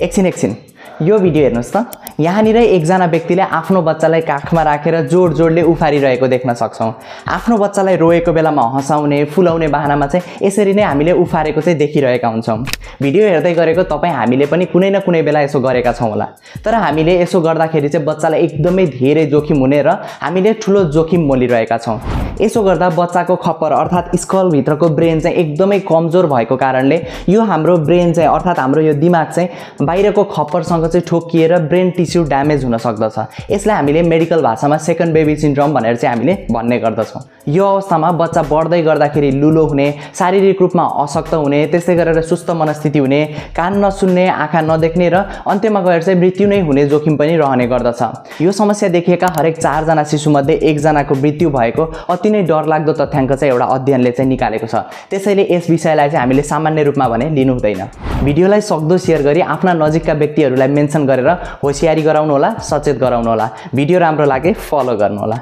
एकछिन यो भिडियो हेर्नुस् त। यहाँनिर एकजना व्यक्तिले आफ्नो बच्चालाई काखमा राखेर जोड-जोडले उफारिरहेको देख्न सक्छौं। आफ्नो बच्चालाई रोएको बेलामा हँसाउने, फुलाउने बहानामा चाहिँ यसरी नै हामीले उफारेको चाहिँ देखिरहेका हुन्छौं। भिडियो हेर्दै गरेको तपाई हामीले पनि कुनै न कुनै बेला यसो गरेका छौं होला। तर हामीले यसो गर्दाखेरि चाहिँ बच्चालाई एकदमै धेरै जोखिम हुने र हामीले ठूलो जोखिम मोलिरहेका छौं। यसो गर्दा बच्चाको खप्पर अर्थात स्कल भित्रको ब्रेन चाहिँ एकदमै कमजोर भएको कारणले यो हाम्रो ब्रेन चाहिँ अर्थात हाम्रो यो दिमाग चाहिँ बाहिरको खप्परसँग चाहिँ ठोकिएर ब्रेन टिस्यु ड्यामेज हुन सक्दछ। यसलाई हामीले मेडिकल भाषामा सेकेन्ड बेबी सिन्ड्रोम भनेर चाहिँ हामीले भन्ने गर्दछौं। यो अवस्थामा बच्चा बढ्दै गर्दाखेरि लुलो हुने, शारीरिक रूपमा अशक्त हुने, त्यसै गरेर सुस्त मनस्थिति हुने, कान नसुन्ने, आँखा नदेख्ने र अन्त्यमा गएर चाहिँ मृत्यु नै हुने जोखिम पनि रहने गर्दछ। यो समस्या देखिएका हरेक 4 जना शिशुमध्ये 1 जनाको मृत्यु भएको अति नै डरलाग्दो तथ्याङ्क चाहिँ एउटा अध्ययनले चाहिँ निकालेको छ। त्यसैले यस विषयलाई चाहिँ हामीले सामान्य रूपमा भने लिनु हुँदैन। भिडियोलाई सक्दो शेयर गरी आफ्ना नजिकका व्यक्तिहरूलाई मेन्सन गरेर होशियारी गराउनु होला, सचेत गराउनु होला। भिडियो राम्रो लागे फलो गर्नु होला।